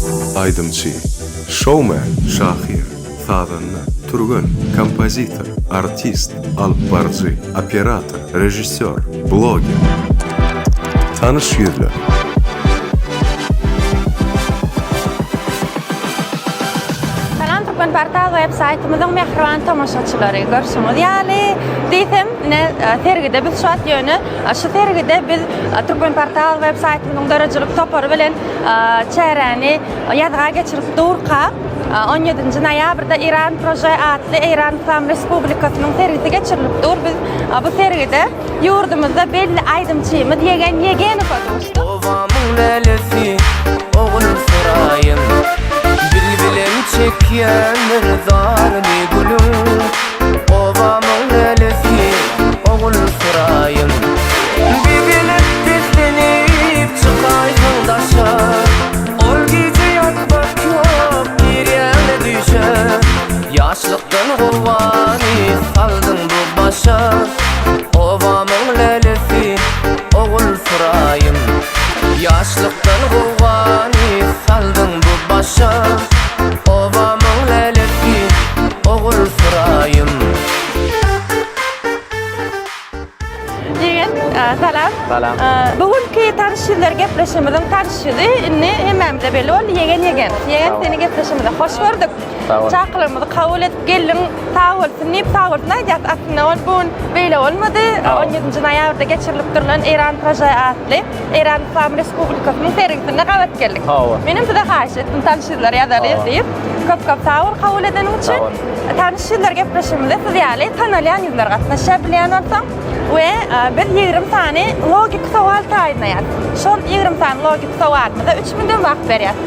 Aýdymçy, şoumen, şahyr, sazanda, türgen, kompozitor, artist, alypbaryjy, operator, režissýor, bloger. Tanyş ýüzler. Salam Türkmenportal web saýtymyzyň mähriban tomaşaçylary! Görşüňiz ýaly, diýsem, ine, sergide biz şu wagt ýöne şu sergide biz Türkmenportal web saýtymyzyň döredijilik topary bilen çäräni ýazga geçirip durkak, 17-nji noýabrda Iran Proje atly Eýran Yslam Respublikasynyň sergisi geçirilip dur. Biz bu sergide ýurdumyzda belli aýdymçymyz Ýegen Ýegenowa duşduk. Obamyň lälesi, ogul soraýyn, Bilbilem çekýändir zaryny gülüň. Obamyň lälesi, ogul soraýyn, Bezenip beslenip çykaýsaň daşa, Ol gije ýatmak ýok, girýäň-le düýşe. Ýaşlykdan gowany saldyň bu başa, Obamyň lälesi, ogul suraýym. Ýaşlykdan gowany saldyň bu başa, Obamyň lälesi, ogul suraýym. Ýegen, salam. Salam. Bu günki Tanyş ýüzler gepleşigimiziň tanyş ýüzi indi hemmämize belli boldy, Ýegen Ýegenow. Ýegen, seni gepleşigimize hoş gördük. Sag bol. Çakylygymyzy kabul edip geldiň, sag bolsun diýip, sag bolsun aýdýas. Aslynda ol bu gün beýle bolmady. 17-nji noýabrda geçirilip durlan Eýran Proje atly Eýran Yslam Respublikasynyň sergisinde gabat geldik. Hawa. Menem size haýyş etdim, tanyş ýüzler ýazaly diýip. Köp-köp sag bol kabul edeniň üçin. Sag bol. Tanyş ýüzler gepleşigimize siz ýaly tanalýan ýüzler gatnaşýar bilýän bolsaň we biz 20 sany logiki sowal taýynlaýarys. Şol 20 sany logiki sowalymyza 3 münden wagt berýäris.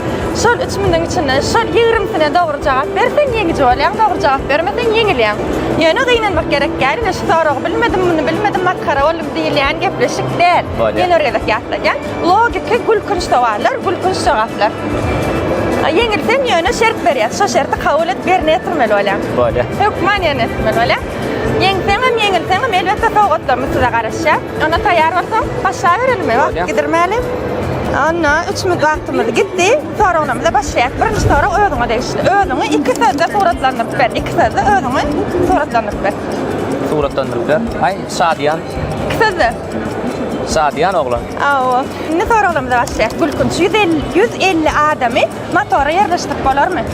Şol 3 mündüň içinden şol 20-sine dogry jogap berseň ýeňiji bolýaň, dogry jogap bermeseň ýeňilýäň. Ýöne gynanmak gerek däl, ine şu soragy bilmedim, muny bilmedim, masgara boldum diýilýän gepleşik däl. Bolýar. Ýene bir gezek ýatladýan. Logiki gülkünç sowallar, gülkünç jogaplar. Ýeňilseň ýöne şert berýär. Şo şerti kabul edip ýerine ýetirmeli bolýaň. Bolýar. Hökman ýerine ýetirmeli bolýaň. Ýeňseňem, ýeňilseňem elbetde sowgatlarymyz size garaşýar. Onda taýýar bolsaň, başlaberelimi? Wagt gidirmäli. Onda 3 minut wagtymyz gitdi. Soraglarymyza başlaýas. Birinji sorag özüňe degişli. Özüňi iki sözde suratlandyryp ber. Iki sözde özüňi suratlandyryp ber. Suratlandyryp ber. Aý, şadyýan. Iki sözde. Şadyýan oglan. Hawa. Indi soraglarymyza başlaýas. Gülkünç 150 150 adamy motora ýerleşdirip bolarmy?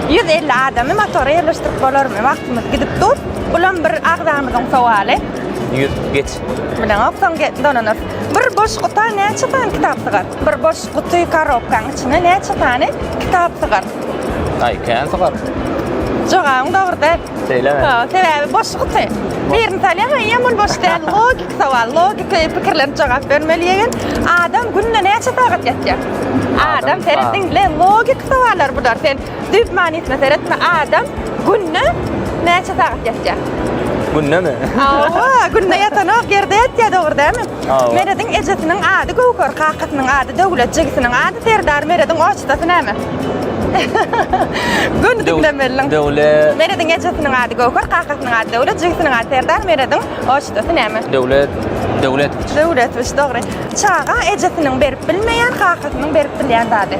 150 adamy motora ýerleşdirip bolarmy? Wagtymyz gidip dur. Bulam bir agzamyzyň sowaly. 100 geç. Bileňok, soň dolanarys. Bir boş guta näçe sany kitap sygar? Bir boş guty korobkaň içine näçe sany kitap sygar? Aý, kän sygar. Jogabyň dogry däl. Şeýlemi? Ha, sebäbi boş guty. Birini salýaň, eýýäm ol boş däl. Logiki sowal, logiki pikirlenip jogap bermeli ýegen. Adam günde näçe sagat ýatýar? Adam, seret diňle, logiki sowallar bular. Sen düýp manysyna seretme. Adam günde näçe sagat ýatýar? Gündemi? Hawa, günde ýatanok, ýerde ýatýar, dogry dälmi? Hawa. Merediň ejesiniň ady Göwher, kakasynyň ady Döwlet, jigisiniň ady Serdar, Merediň oçtasy näme? Göni diňlemeliň. Döwlet. Merediň ejesiniň ady Göwher, kakasynyň ady Döwlet, jigisiniň ady Serdar, Merediň oçtasy näme? Döwlet, Döwletowiç. Döwletowiç, dogry. Çaga ejesiniň berip bilmeýän, kakasynyň berip bilýän zady.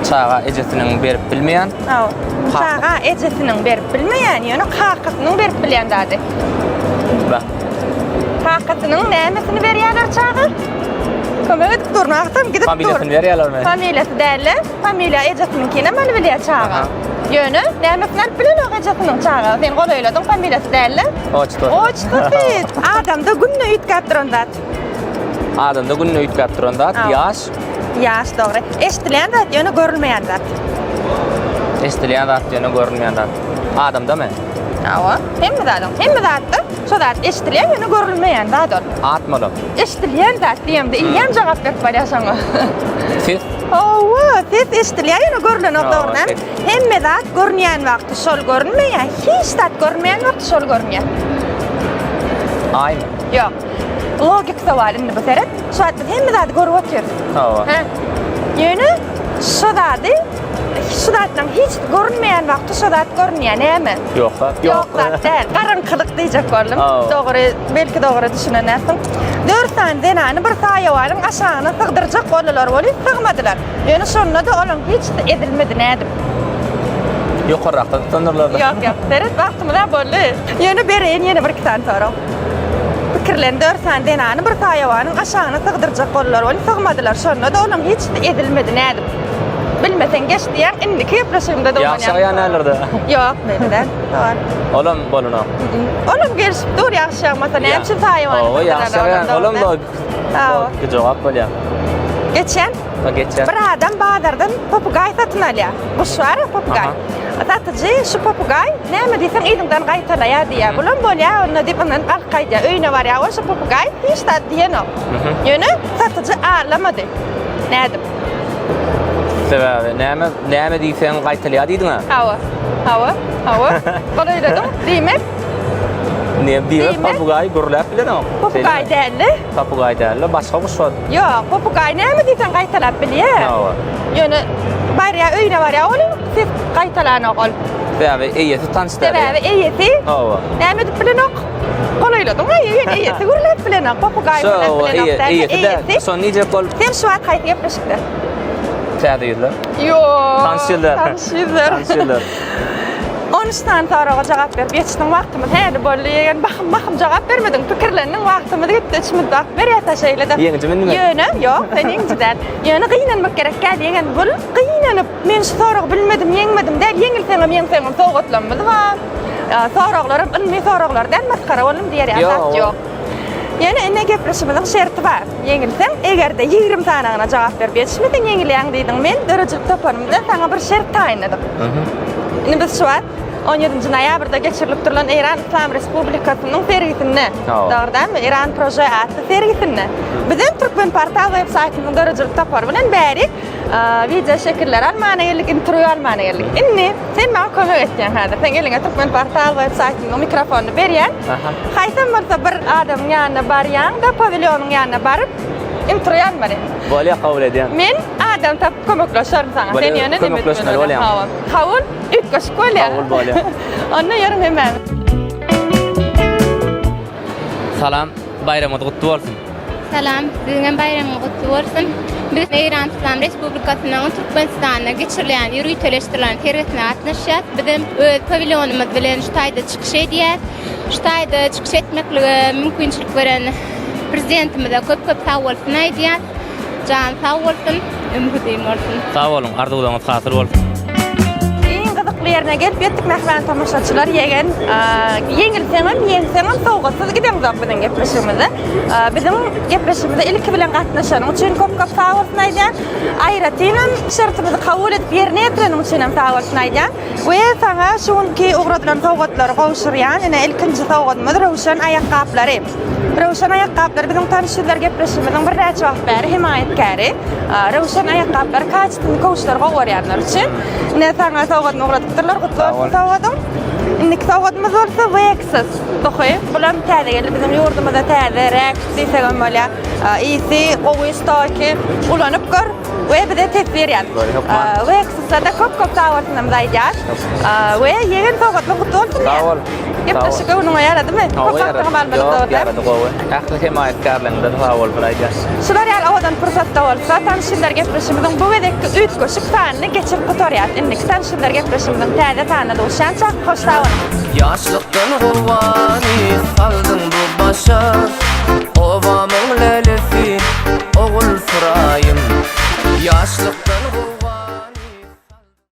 Çaga ejesiniň berip bilmeýän. Hawa. Çaga ejesiniň berip bilmeýän, ýöne kakasynyň berip bilýän zady. Bah. Kakasynyň nämesini berýärler çaga? Kömek edip durun, agtam gidip dur. Familiýasyny berýärlermi? Familiýasy däl-de, familiýa ejesiniňkinem alyp bilýär çaga. Ýöne nämesini alyp bilenok ejesiniň çaga? Sen golaýladyň, familiýasy däl-de. Oçtosy. Oçtosy. Adamda günde üýtgäp duran zat. Adamda günde üýtgäp duran zat, ýaş. Ýaş, dogry. Eşidilýän zat, ýöne görülmeýän zat. Eşidilýän zat, ýöne görünmeýän zat. Adamdamy? Hawa, hemme zadyň, hemme zatda şo zat eşidilýär, ýöne görülmeýän zat ol. Atmy ol? Eşidilýän zat diýemde, eýýäm jogap berip barýar şoňa. Ses? Hawa, ses eşidilýär, ýöne görülenok dogrudan. Hemme zat görünýän wagty şol görünmeýär, hiç zat görünmeýän wagty şol görünýär. Aýmy? Ýok. Logik sowal indi bu seret. Şu wagt biz hemme zady görüp otyrys. Hawa. Hä? Ýöne şo zady. Şu zatlaryň hiç görünmeýän wagty şo zat görünýär. Näme? Ýok zat. Ýok zat däl. Garaňkylyk diýjek boldum. Dogry, belki dogry düşünenärsiň. Dört sany zenany bir saýawanyň aşagyna sygdyrjak boldular welin, sygmadylar. Ýöne şonda-da olaryň hiçisi ezilmedi. Nädip? Ýokarrakdan tutandyrlar-da. Ýok, ýok. Seret, wagtymyz-a boldy. Ýöne bereýin ýene bir-iki sany sorag. Pikirlen, dört sany zenany bir saýawanyň aşagyna sygdyrjak boldular welin, sygmadylar. Şonda-da olaryň hiçisi ezilmedi. Nädip? Bilmeseň geç diýýäň, indiki gepleşigimde-de Ýagşy ýagýan däldir-de. Ýok, beýle däl. Sowal. Olam bolanok. Olam gelişip dur, ýagşy ýagmasa näme üçin saýawany Hawa, ýagşy ýagýan, olam logiki jogap bolýar. Geçýän. Ha, geçýän. Bir adam bazardan popugaý satyn alýar. Guş bar-a, popugaý. Satyjy şu popugaý näme diýseň yzyňdan gaýtalaýar diýýär. Bulam bolýar onda diýip ondan alyp gaýdýar. Öýüne barýar, ol şu popugaý hiç zat diýenok. Ýöne satyjy aldamady. Nädip? Sebäbi näme näme diýseň gaýtalýar diýdiň-ä. Hawa. Hawa. Hawa. Golaýladyň. Diýmek. Näme diýmek? Papugaý gürläp bilenok. Papugaý däldi. Papugaý däldi. Başga guş bar. Ýok, papugaý näme diýseň gaýtalap bilýär. Hawa. Ýöne barýar, öýüne barýar ol ses gaýtalanok ol. Sebäbi eýesi tanyş däl. Sebäbi eýesi. Hawa. Näme edip bilenok? Golaýladyň-a, ýöne eýesi gürläp bilenok, popugaý gürläp bilenok däl, eýesi. Şony diýjek bolup. Sen şu wagt haýsy gepleşikde? Täze ýüzler. Ýok. Tanyş ýüzler. Tanyş ýüzler. Tanyş ýüzler. 13 sany soraga jogap berip ýetişdiň wagtymyz häli boldy ýegen bahym bahym jogap bermediň pikirlendiň wagtymyz gitdi üç minut wagt berýäs-ä şeýle-de. Ýeňiji mündiňmi? Ýöne ýok sen ýeňiji däl. Ýöne gynanmak gerek däl ýegen bul gynanyp men şu soragy bilmedim ýeňmedim däl ýeňilseňem ýeňseňem sowgatlarymyz bar. Soraglaram ylmy soraglar däl, masgara boldum diýer ýaly zat ýok. Ýöne ine gepleşigimiziň şerti bar. Ýeňilseň, eger-de 20 sanagyna jogap berip ýetişmeseň ýeňilýäň diýdiň. Men döredijilik toparym bilen saňa bir şert taýynladyk. Indi biz şu wagt 17-nji noýabrda geçirilip durlan Eýran Yslam Respublikasynyň sergisinde, dogry dälmi? Iran Proje atly sergisinde. Bizem Türkmenportal web saýtynyň döredijilik topary bilen bärik wideo şekilleri almana geldik, interwýu almana geldik. Indi Sen maňa kömek etýäň häzir. Seň eliňe Türkmenportal web saýtynyň mikrofonyny berýän. Haýsam bolsa bir adamyň ýanyna barýaň-da, pawilýonyň ýanyna baryp, interwýu almaly. Bolýar, kabul edýän. Men adam tapyp kömekleşerin saňa. Sen ýöne neme Kömekleşmeli bolýaň. Hawa. Kabul, üýtgeşik bolýar. Kabul bolýar. Onda ýörüň hemmämiz. Salam, baýramyňyz gutly bolsun! Salam, siziňem baýramyňyz gutly bolsun! Biz Eýran Yslam Respublikasynyň Türkmenistanda geçirilýän ýöriteleşdirilen sergisine gatnaşýas. Bizem öz pawilýonymyz bilen şu taýda çykyş edýäs. Şu taýda çykyş etmeklige mümkinçilik beren Prezidentimize köp-köp sagbolsun aýdýas. Jany sag bolsun, ömri uzyn bolsun. Sag boluň, arzuwlaryňyz hasyl bolsun. Iň gyzykly ýerine gelip ýetdik mähriban tomaşaçylar ýegen ýeňilseňem ýeňseňem sowgatsyz gideňzok biziň gepleşigimize. Biziň gepleşigimize ilki bilen gatnaşanyň üçin köp köp sag bolsun aýdýan. Aýratynam şertimizi kabul edip ýerine ýetireniň üçin hem sag bolsun aýdýan. We saňa şu günki ugradylan sowgatlary gowşurýan. Ine ilkinji sowgadymyz Röwşen aýakgaplary. Röwşen aýakgaplary biziň tanyş ýüzler gepleşigimiziň birnäçe wagt bäri hemaýatkäri. Röwşen aýakgaplary kaçtny köwüşleri gowy görýänler üçin. Ine saňa sowgadyny ugradypdyrlar. Gutly bolsun sowgadyň. Indiki sowgadymyz bolsa Vexus duhy. Bulam täze geldi biziň ýurdumyza täzeräk diýsegem bolýar. Ysy gowy, stoýki. Ulanyp gör we bize teswir ýaz. Vexusda-da köp-köp sag bolsunymyzy aýdýas. We ýegen sowgatlaryň gutly bolsun Sag bol. Gepleşik göwnüňe ýaradymy? Köp wagtyňy almadyk Ýok, dogry. ýarady gowy. Ähli hemaýatkärleriňden sag bolsun aýdýan. Şular ýaly owadan pursatda bolsa, Tanyş ýüzler gepleşigimiziň bu gezekki üýtgeşik sanyny geçirip gutarýas. Indiki Tanyş ýüzler gepleşigimiziň täze sanyna duşýançak, hoş sag boluň! Ýaşlykdan gowany saldyň bu başa Obamyň lälesi, ogul suraýym. Ýaşlykdan.